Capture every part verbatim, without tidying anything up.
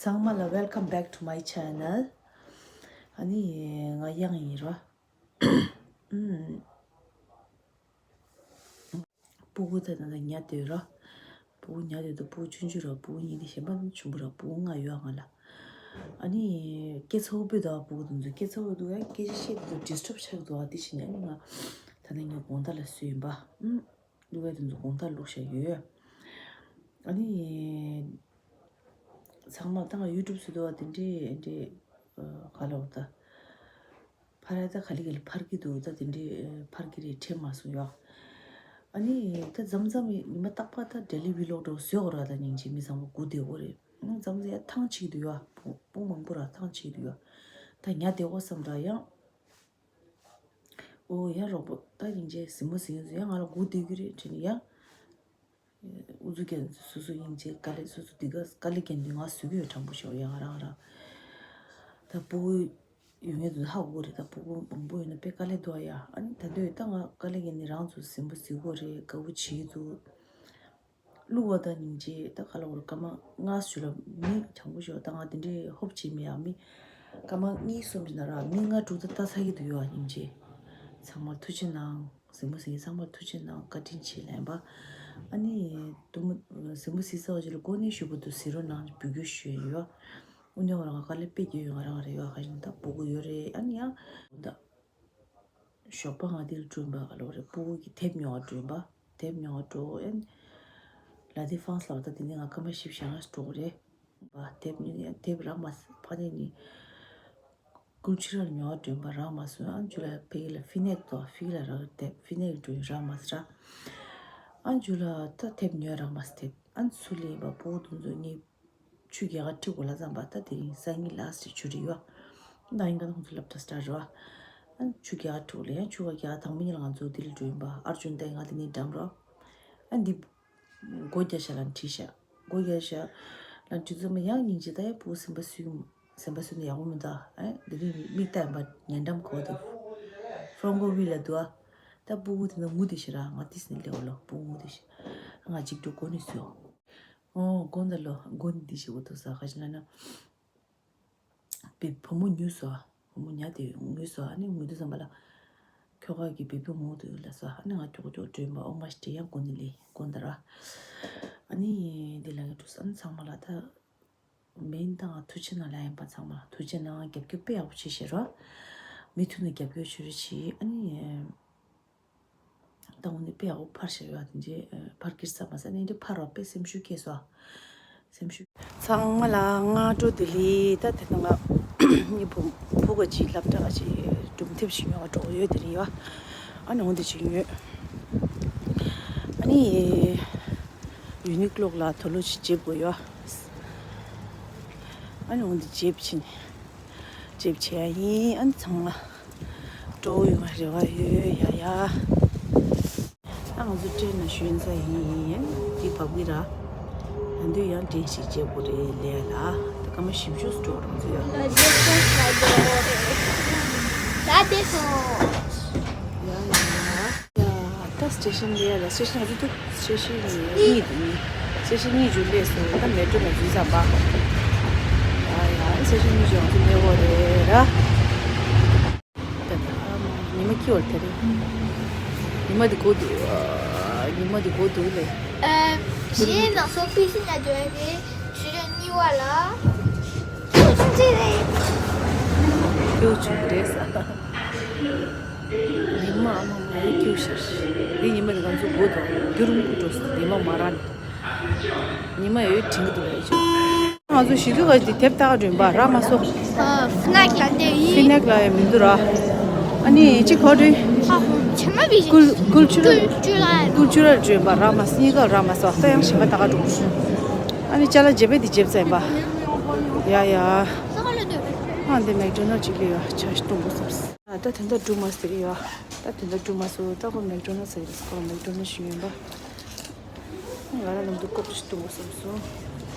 ཚང་མ་ལ། Welcome back to my channel. ཨ་ནི་ང་གཡང་ཡིན་ར། ཨུམ། སྤུ་གུ་ད་ད་ད་ཉལ་སྡོད་ར། སྤུ་གུ་ཉལ་སྡོད་དུས་སྤུ་གུ་ཆུང་ཆུང་ར། སྤུ་གུ་གཉིས་དེ་གཞན་པ་ཆུང་པོ་ར། སྤུ་གུ་ལྔ་ཡོད་ང་ལ། ཨ་ནི་སྐད་ཚ་བོ་སྤོས་དང་། སྤུ་གུ་དེ་ཚོ་སྐད་ཚ་བོ་འདུག་ཡ། སྐད་ཆ་བཤད་དུས་disturb་ཆགས་འདུག་ཨ། དེ་བྱས་ནས་ཨ་ནི་ང་ད་ནི་ངའི་དགོང་དག་ལ་བཟོས་ཡིན་པ། ཨུམ། བླུག་ཡ་དེ་ཚོ་དགོང་དག་བླུགས་བཞག་ཡོད། ཨ་ནི་ཚང་མ་ད་ང་YouTube་བཟོས་འདུག་ཨ། དེ་འདྲའི་འདྲའི་ཨ། ག་ལབ་ད། ཕར་ཡ་ད་ག་ལེ་ག་ལེ་འཕར་གྱི་འདུག་ད་དེ་འདྲའི་ཨ། འཕར་གྱི་རེད་དྲན་མ་སོང་ཡ། ཨ་ནི་ད་མཚམས་མཚམས་ཉི་མ་རྟག་པར་ད་daily vlog་འདྲ་བོ་བཟོ་དགོས་ར། ད་སྙིང་རྗེ་མི་ཚང་མ་སྒུག་བསྡད་དགོས་རེད། མཚམས་མཚམས་ཡ་ཐང་ཆད་ཀྱི་འདུག་ཡ། སྤུ་སྤུ་མང་པོ་ར་ཐང་ཆད་ཀྱི་འདུག་ཡ། ད་ཉལ་བསྡད་དགོས་བསམ་འདྲ་ཡང་། ཨོ་ཡ་རོགས་པོ་ད་སྙིང་རྗེ་གཟིགས་མོ་གཟིགས་མཁན་ཚོ་ཡ་ང་ལ་སྒུག་བསྡད་ཀྱི་རེད་དྲན་ནས་ཡ། ཨུ་ཚུགས་རྒྱག་སོ་སོ་སྙིང་རྗེ་དཀའ་ལས། སོ་སོ་འདི་ག་དཀའ་ལས་རྒྱག་དུས་ང་བཟོ་གི་ཡོད་དྲང་པོ་ཤོད་ཡ། ང་རང་རང་ད་སྤུ་གུ་ཡོད་མཁན་ཚོ་ཧ་གོ་གི་རེད། ད་སྤུ་གུ་མང་པོ་ཡོད་ན་དཔེ་དཀའ་ལས་འདུག་ཨ་ཡ། ཨ་ནི་ད་དུང་ད་ང་དཀའ་ལས་རྒྱག་ནས་རང་ཚོ་གཟིགས་མོ་གཟིགས་དགོས་རེད། དགའ་པོ་བྱེད་ཀྱི་འདུག་བླུག་པ་ད་སྙིང་རྗེ་ད་ག་ལ་བར་སྐར་མ་ལྔ་ཞུ་ལ་མི་དྲང་པོ་ཤོད་ད་ང་དེ་འདྲའི་ཧོབ་བྱེད་མི་ཡ། མི་སྐར་མ་གཉིས་གསུམ་ཅིག་ན་ར་མི་ལྔ་དྲུག་ད་ལྟ་ཚ་གི་འདུག་ཡ། སྙིང་རྗེ་ཚང་མ་ཐུགས་རྗེ་གནང་། གཟིགས་མོ་གཟིགས་མཁན་ཚང་མར་ཐུགས་རྗེ་གནང་། བཀའ་དྲིན་ཆེ་ལབ་ཡིན་པ། ཨ་ནི་དུ་མོ་གཟིགས་མོ་གཟིགས་ཚར་བ་ཅིག་ལ་གོ་གནས་ཞུ་བ་དུ་གཟིགས་རོགས་གནང་འབོད་སྐུལ་ཞུ་ཡ་ཡོད། དངོས་གནས་ང་རང་དཀའ་ལས་དཔེ་རྒྱག་ཡོད། ང་རང་རེ་བ་ཁ་ཞིག་ད་སྤུ་གུ་ཡོད་རེད། ཨ་ནི་ཡང་ད་ཞོགས་པ་ང་འདིར་བསྐྲུན་པ་ག་ལོ་རེད། སྤུ་གུ་གི་དེབ་ཉོ་བ་བསྐྲུན་པ། དེབ་ཉོ་བ་འགྲོ། ཨ་ནི་ལ་དེ་ཧྥང་ལ་བ་ད་དེ་ནས་ང་སྐར་མ་བཞི་བཅུ་ཞེ་ལྔ་འགྲོ་གི་རེད། པ། དེབ་ཉོ་ཡ་དེབ་རག་མ་སོང་། ཕ་ནས་ནི་ཀུལ་ཆུ་རལ་ཉོ་བ་འགྲོ་ཡིན་པ། རག་མ་སོང་། ཨ་ཇུ་ལ་ཕ་གི་ལ་ཧྥི་ནེག་དོ་ཧྥི་གི་ལ་རག་དེབ་ཧྥི་ནེག་འགྲོ་ཡིན་རག་མ་སོང་ར། ཨ་ཇུ་ལ་ད་དེབ་ཉོ་ཡ་རག་མ་སོང་། དེབ་ཨ་ཚུ་ལི་ཡིན་པ་པོ་དུ་ཚོ་ངས་ཆུ་རྒྱལ་ཁ་ཁྲིད་གོ་ལ་བརྩམས་པ། ད་དེ་རིང་སང་ཉིན་ལ་སི་ཆུ་རི་ཡོད། ད་ཡིན་ག་ད་ཁོང་ཚོ་སློབ་གྲྭ་སི་ཊར་རེད་བ། ཨ་ཆུ་རྒྱལ་ཁ་ཁྲིད་གོ་ལ་ཡང་ཆུ་ཁ་རྒྱལ་ཁ་དང་པོ་ཉིན་ལ་ང་ཚོ་དེ་ལ་འགྲོ་ཡིན་པ། ཨར་ཇུན་ད་ང་དེ་ནས་འགྲམ་རོ། ཨ་འདི། སྒོ་རྒྱག་ཤག་ལབ་བྲིས་ཤག་སྒོ་རྒྱག་ཤག་ལབ་བྲིས་ཙམ་པ་ཡང་སྙིང་རྗེ། ད་ཡ་སྤུ་གུ་སེམས་པ་སུན། སེམས་པ་སུན་ན་ཡག་པོ་མི་འདུག་ཨེ་འདི་རིང་མིག་ལྟ་ཡིན་པ་ཉེ་འགྲམ་གོ་འདུག་ཧྥོང་གོ་ཝི་ལ་འདུག་ཨ། ད་སྤུ་གུ་དེ་ན་ངུ་དེ་ཤི་ར། ང་ཏིས་ནི་ལེའོ་ལོ་སྤུ་གུ་ངུ་དེ་ཤི། ང་གཅིག་འགྲོ་གོ་ནི་སུ་ཡོང་། ཨོ་གོ་འདི་ལོ་གོ་ནི་དེ་ཤི་འུ་ཐུག་ས་ཁ་ཤི་ན་ན། བི་བུ་མོ་ཉུལ་སོང་། བུ་མོ་ཉལ་ཏེ་ངུས་སོང་། ཨ་ནི་ངུས་དུས་ཙམ་པ་ལ། ཁྱོ་ག་གི་བི་བུ་ངུ་འདུག་ལབ་སོང་། ཨ་ནི་ང་མགྱོགས་མགྱོགས་འགྲོ་ཡིན་པ། ཨོ་མ་ཤི་དེ་ཡང་གོ་ནི་ལེ་གོ་འདི་ར། ཨ་ནི་འདི་ལ་ངས་འགྲོ་སོང་། ཨ་ནི་ཚང་མ་ལ་ད་མེན་ད་ང་ཐུགས་རྗེ་གནང་ལབ་ཡིན་པ། ཚང་མ་ལ་ཐུགས་རྗེ་གནང་། རྒྱབ་སྐྱོར་དཔེ་ཡག་པོ་བྱེད་ཤེས་རོགས། མུ་མཐུད་ནས་རྒྱབ་སྐྱོར་ཞུ་རོགས་གྱིས། ཨ་ནི། ད་འོ་ནི་དཔེ་ཡག་པོ་འཕར་བཞག་ཡོད། དེ་འདྲའི་འཕར་ཁྱེར་ས་མ་ཟད་ནི་འདི་འཕར་བ་དཔེ་སེམས་ཤུགས་སྐྱེས་སོ། སེམས་ཤུགས། ཚང་མ་ལ་སྔ་དྲོ་བདེ་ལེགས། ད་དེ་ནང་ང་ངའི་བུ་བུ་ག་ཅིག་སློབ་གྲྭ་ག་ཅིག་སྒྲུང་དེབ་ཞིག་ཉོ་བ་འགྲོ་གི་ཡོད། དེ་རིང་ཡོད། ཨ་ནི་འོ་འདི་ཅིག་ཉོས། ཨ་ནི་ཡུ་ནི་ཀློ་ལ་དུག་ལོག་ཅིག་འཇེབས་དགོས་ཡོད། ཨ་ནི་འོ་འདི་འཇེབས་ཕྱིན། ཅེབ་བྱས་ཡིན། ཨ་ནི་ཚང་མ་སྤྲོ་བོ་ཡོང་བའི་རེ་བ་ཡོད་ཡ་ཡ། ཨ་ང་ཚོ་ཊེན་ནང་ཞོན་ས་ཡིན། འདི་བབས་ཀྱི་ར། ད་དུང་ཡང་ཊེན་ཞིག་བརྗེ་དགོས་རེད་ལས་ལ། ད་སྐར་མ་བཞི་བཅུ་འགྲོ་རང་ཚོ་ཡ། ད་དེ་སོང་། ཡ་ཡ་ཡ། ད་སི་ཊེ་ཤན་ལ་ཡ་ལ། སི་ཊེ་ཤན་ང་ཚོ་ཐུག་སི་ཊེ་ཤན་གཉིས་འདུག་གཉིས། སི་ཊེ་ཤན་གཉིས་ཅུ་སླེབས་སོང་། ད་མེ་ཊྲོ་ནང་འཛུལ་ཙམ་པ། ཡ་ཡ། སི་ཊེ་ཤན་གཉིས་ཅུ་ང་ཚོ་སླེབས་ཡོད་རེད་ར། ད་ད་ཉི་མ་སྐྱིད་པོ་དེ་རེད། ཉི་མ་འདི་དགོས་འདུག་ཉི་མ་འདི་དགོས་འདུག་ལེ། ཨ། གཞན་ནང་སོ་པི་སི་ན་འགྲོ་ཡ་རེད། ཞུ་རེ་གཉིས་པ་ལ། ཁྱོད་ཆུང་ཆུང་རེད། ཁྱོད་ཆུང་རེད་ས། ཉི་མ་ཨ་མ་མ་ཡི་ཁྱོད་ཤར། འདི་ཉི་མ་འདི་ང་ཚོ་དགོས་འདུག་རྒྱུ་རུ་མོ་འགྲོ་སོང་། ཉི་མ་མ་ར་ནི། ཉི་མ་ཡོད་དྲན་གི་འདུག་ལ་ཡི་ཆུ། ང་ཚོ་ཞི་ཏུ་ག་དེ་དེབ་ལྟ་ག་འགྲོ་ཡིན་པ་རག་མ་སོང་། ཨ། ཧྥི་ནག་ལ་དེ་ཡིན། ཧྥི་ནག་ལ་ཡང་མི་འདུག་ར། ཨ་ནི་གཅིག་ག་འགྲོ་ཡིན། ཨ་ཧོ། ཆེ་མ་བི་ཞིག་ཀུལ་ཀུལ་ཆུ་ར། ཀུལ་ཆུ་ར། ཀུལ་ཆུ་ར་འགྲོ་ཡིན་པ་རག་མ་སོང་། གཉིས་ཀ་རག་མ་སོང་། ད་ཡང་གཞན་པ་ལྟ་ག་འགྲོ། ཨ་ནི་ཅ་ལག་བརྗེ་པོ་དེ་བརྗེ་ཚར་ཡིན་པ། ཡ་ཡ། ཨ་འདི་མེག་ཌོ་ནལ་གཅིག་ལས་ཡོད། ཆ་ཞིག་གཏོང་དགོས་བསམས། ད་དེ་འདྲ་འགྲོ་མ་སོང་ཡ། ད་དེ་འདྲ་འགྲོ་མ་སོང་། ད་ཁོ་མེག་ཌོ་ནལ་ཟེར་གི་རེད། ཁོ་མེག་ཌོ་ནལ་ཞིག་ཡིན་པ། ང་རང་ལམ་དུ་ཀོབ་ཅིག་གཏོང་དགོས་བསམས་སོང་།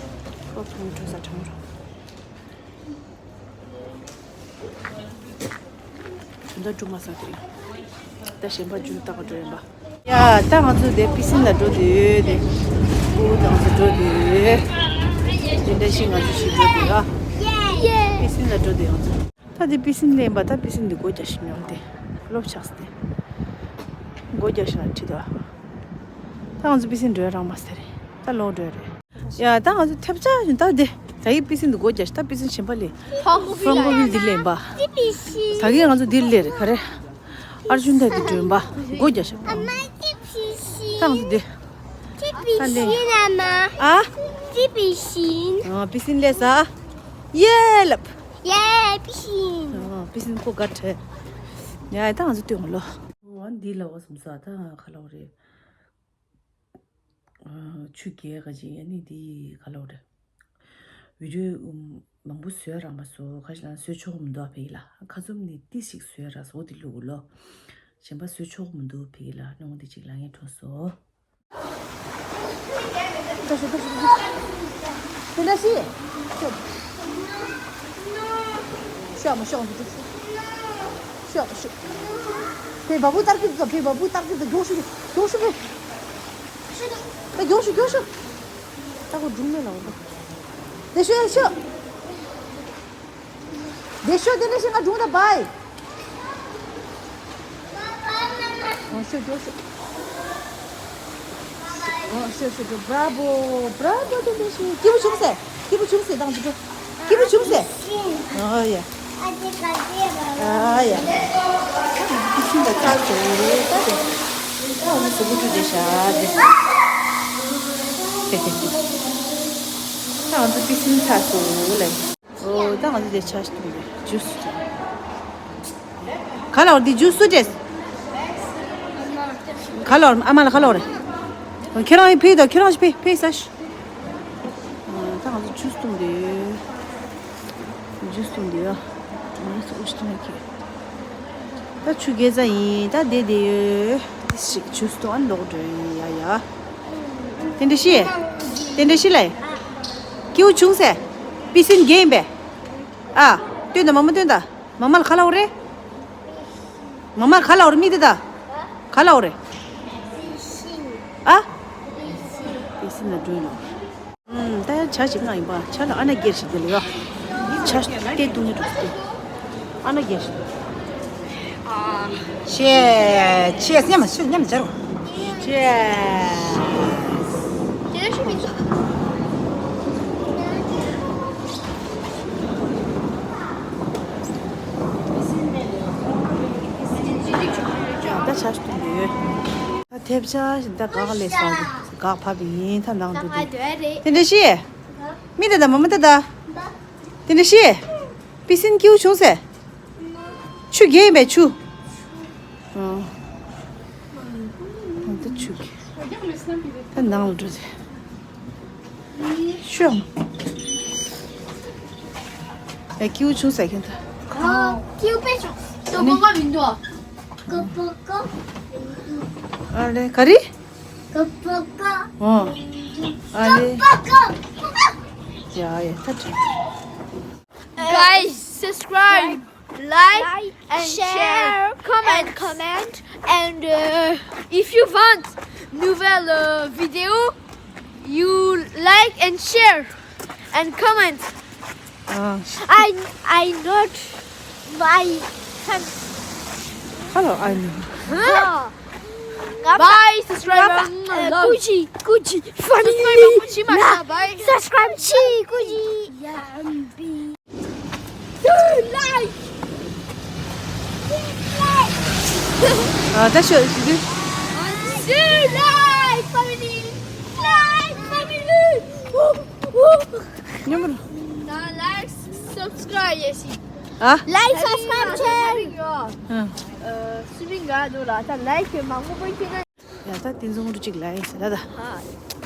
ཀོབ་གཏོང་འགྲོ་ས་དྲང་རུ། དེ་འདྲ་འགྲོ་མ་སོང་དེ་རིང་། ད་གཞན་པ་རྒྱུན་ལྟ་ག་འགྲོ་ཡིན་པ། ཡ། ད་ང་ཚོ་དེ་པི་སིན་ལ་འགྲོ་དུས་དེ། ཨོ་ད་ང་ཚོ་འགྲོ་དུས། དེ་འདྲ་ཞིག་ང་ཚོ་ཞིག་འགྲོ་འདུག་ཨ། པི་སིན་ལ་འགྲོ་འདུག་ཡོང་ཚོ། ད་དེ་པི་སིན་ལེན་པ་ད་པི་སིན་འདི་སྒོ་རྒྱག་ཤི་མྱོང་དེ། ལོབ་ཆགས་ཏེ། སྒོ་རྒྱག་ཤི་ན་ཁྲིད་དོ། ད་ང་ཚོ་པི་སིན་འགྲོ་རང་མ་ཟེར། ད་ལོག་འགྲོ་རེད། ཡ་ད་ང་ཚོ་ཐེབས་ཆག་ད་དེ། ད་ཡི་པི་སིན་འདི་སྒོ་རྒྱག་ཤི་ད་པི་སིན་གཞན་པ་ལས། ཧྥང་གོ་ཧྥང་གོ་ཝིལ་འདི་ལེན་པ། ད་གི་ང་ཚོ་འདི་ལེན་རེད་ག་རེ། ཨར་ཇུན་ད་དེ་མགྲོན་པ། སྒོ་རྒྱག་ཤི། ད་ང་ཚོ་དེ། ཏི་པི་ཤིན་ཨ་མ། ཨ། ཏི་པི་ཤིན། ཨ། པི་སིན་ལས་ས། ཡེ་ལབ། ཡེ་པི་ཤིན། ཨ། པི་སིན་ཁོ་ག་ཁྲེ། ཡ་ད་ང་ཚོ་ལྟོས་ལོ། འོ་འདི་ལ་འོ་སུམ་ས་ད་ཁ་ལོ་རེད། ཨ། ཆུ་རྐྱལ་ག་ཅིག་ཡ་ནི་འདི་ཁ་ལོ་རེད། བི་ཌིའོ་མང་པོ་བཟོས་རང་མ་སོ་ཁ་ཤས་ལ་བཟོས་ཆོག་མི་འདུག་ཕ་གི་ལ་ཁ་ཚུམ་ནི་ཏི་ཞིག་བཟོས་ར་སོ་འདི་ལུག་ལོ། གཞན་པ་བཟོས་ཆོག་མི་འདུག་ཕ་གི་ལ་ནོང་འདི་ཅིག་ལ་ངས་འཕྲོ་སོ། དེ་འདྲ་ཞིག་ཤོག་མ་ཤོག་འདི་ཤོག་མ་ཤོག་ཕེ་བ་བུ་ཏར་གི་ཙོ་ཕེ་བ་བུ་ཏར་གི་ཙོ་མགྱོགས་ཤོག་མགྱོགས་ཤོག་ཕེ་མགྱོགས་ཤོག་མགྱོགས་ཤོག་ད་ཁོ་སྒྲུང་མེད་ལ་འོ་ད་དེ་ཤོག་ཤོག་དེ་ཤོག་དེ་ནས་ཤེས་ང་སྒྲུང་ད་བའི། ཨོ་ཤོག་ཤོག་ཤོག་ཨོ་ཤོག་ཤོག་ཤོག Bravo, bravo དེ་འདྲ་ཤོག་སྐྱིད་པོ་བྱུང་ཟེ། སྐྱིད་པོ་བྱུང་ཟེ་དང་དུ་སྐྱིད་པོ་བྱུང་ཟེ། ཨོ་ཡ། ཨ་ཡ། ཁྱིམ་ལ་ཚར་སོང་ད་དེ། ཨོ་ནི་སུ་བུ་ཀྲུ་དེ་ཤ་དེ། ད་ང་ཚོ་པི་སིན་ཚར་སོང་ལེ། ཨོ་ད་ང་ཚོ་དེ་ཆ་ཞིག་འདུག་ཇུས་ཅིག་ག་ལ་འོར་འདི་ཇུས་སུ་ཏྲེས། ག་ལ་འོར་ཨ་མ་ལ་ག་ལ་འོར་རེད། ཁྱེད་རང་ཡི་ཕེ་དང་ཁྱེད་རང་ཞིག་ཕེ་ཕེ་ས་ཞིག་ད་ང་ཚོ་ཇུས་བཏུང་དེ་ཡོད། ཇུས་བཏུང་དེ་ཡོད། ང་ཚོ་ཨུ་ཤི་ཐུང་ཁྱེད། ད་ཆུ་རྐྱལ་རྩ་ཡིན་ད་བསྡད་བསྡད་ཡོད། ཞིག་ཇུས་སྟོན་ལོག་འགྲོ་ཡིན་ཡ་ཡ། དེ་འདྲ་ཤི། དེ་འདྲ་ཤི་ལ། སྐྱིའུ་ཆུང་སེ། པི་སིན་རྒྱལ་ཡིན་པས། ཨ། སྟོན་ད་མ་མ་སྟོན་ད། མ་མ་ལ་ཁ་ལ་འོ་རེ། མ་མ་ལ་ཁ་ལ་འོ་རེ་མི་དེ་ད། ཁ་ལ་འོ་རེ། ཨ། པི་སིན་ལ་འགྲོ་ཡིན་ནོ། ད་ཡ་ཇ་ཞིག་ང་ཡིན་པ་ཇ་ལ་ཨ་ན་སྒེར་ཞིག་དེ་ལ་ཡོད། ཇ་ཞིག་ཏེ་ཏུང་ངེ་འགྲོ་སྟེ། ཨ་ན་སྒེར་ཞིག་ཆེ། ཆེ་སྙམ་ཆེ་སྙམ་ཇ་རོ། ཆེ། དེ་ལ་ཤི་མི་འདུག་ད་ཆ་ཞིག་ཏུ་ཡོད། ད་ཐེབས་ཆ་ཞིག་ད་གག་ལས་སོང་། གག་ཕབ་ཡིན་ད་ནང་དུ་དེ་འདྲ་ཤི། མི་ད་ད་མ་མ་ད་ད། དེ་འདྲ་ཤི། པི་སིན་སྐྱིའུ་བྱུང་ཟེ། ཆུ་རྒྱས་ཡིན་པས་ཆུ། ཨང་། ད་ཆུ་རྒྱས། ད་ནང་ལ་འགྲོ་ཟེ། ཤོག་ཨེ་སྐྱིའུ་བྱུང་ཟེ་ཁྱེད་ད། ཨ། སྐྱིའུ་དཔེ་ཆོག་ཏོ་ཀོ་ཀོ་མི་འདུག་ཀོ་ཀོ་ཀོ། ཨ་ལེ་ག་རེ། ཀོ་ཀོ་ཀོ། ཨོ། ཨ་ལེ། ཀོ་ཀོ་ཀོ། ཡ་ཡ་ད་དྲན། Guys, subscribe, like, and share, comment, comment, and uh, if you want nouvelle uh, vidéo, you like and share and comment. ཨ། I I not my hand. Hello, I know. Bye, subscribe. Love. Gucci, Gucci, family. Subscribe, Gucci, my bye. Subscribe, Gucci. Yeah, I'm big. Like. ཨ་ད་ཤོད་ཤི་དུས། Like, family. Like, family. ཉོ་མ་རུ། ད་like, subscribe ཡེ་ཤི། ཨ། Like, subscribe, share. ཨ། སུ་མི་འགའ་འདུག་ལ་ད་like མང་པོ་པོ་ཁྱེད་ན། ཡ་ད་དེ་ཚོ་ངོ་ཅིག་ལ་ཡིན་ཟེར་ད་ད།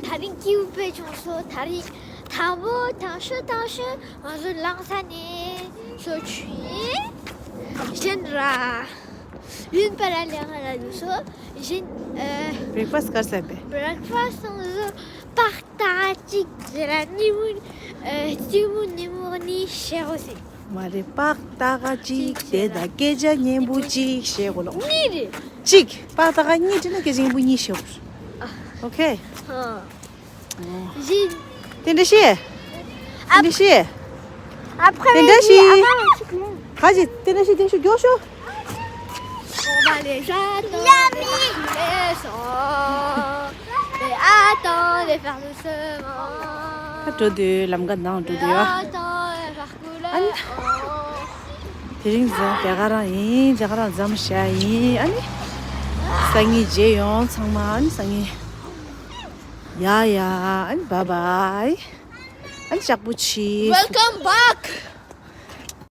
ད་རིང་སྐྱིད་པོ་བྱུང་སོང་། ད་རིང་དང་པོ་དང་ཤོས་དང་ཤོས་ང་ཚོ་ལང་ས་ནས་སོ་ཆུ་ཡིན། གཞན་ར་ཡིན་པ་ར་ལེང་ར་འདུག་སོ་གཞན་ཨ། བྷི་རེག་ཕ་སི་ཀར་ཟེར་པས། བྷི་རེག་ཕ་སི་ང་ཚོ་པག་ཏ་གཅིག་ཟེར་ར་ཉིན་མོ་ཨ་སྐྱིད་མོ་ཉིན་མོ་ནི་ཤེས་གོ་ཟེར། མ་རེད་པག་ཏ་ག་ཅིག་དེ་དང་སྐད་ཆ་སྙན་པོ་ཅིག་བཤད་དགོས་ལོ། གཉིས་རེད། གཅིག་པག་ཏ་ག་གཉིས་བྲིས་ན་སྐད་ཆ་སྙན་པོ་གཉིས་བཤད་དགོས། ཨོ་ཁེ། ཧ། བཞི། དེ་འདྲ་བཤད། དེ་འདྲ་ཤི། Après, དེ་འདྲ་ཤི། Attends, un truc, non. ག་ཅི་དེ་འདྲ་ཤི་དེ་ཤུ་མགྱོགས་ཤོག On va les attendre, les gens. Et attendre, les faire doucement. ད་འགྲོ་དུས་ལམ་ཀ་ནང་འགྲོ་དུས་ཡ། Attendre, les faire couler. ཨ་ནི། དེ་རིང་ཟེར་རྒྱ་གར་རང་ཡིན། རྒྱ་གར་རང་འཛོམས་བྱ་ཡིན། ཨ་ནི། སང་ཉིན་མཇལ་ཡོང་ཚང་མ། ཨ་ནི་སང་ཉིན། ཡ་ཡ། ཨ་ནི་བཱའི་བཱའི། ཨ་ནི་ལྕགས་པོ་ཆེ། Welcome back.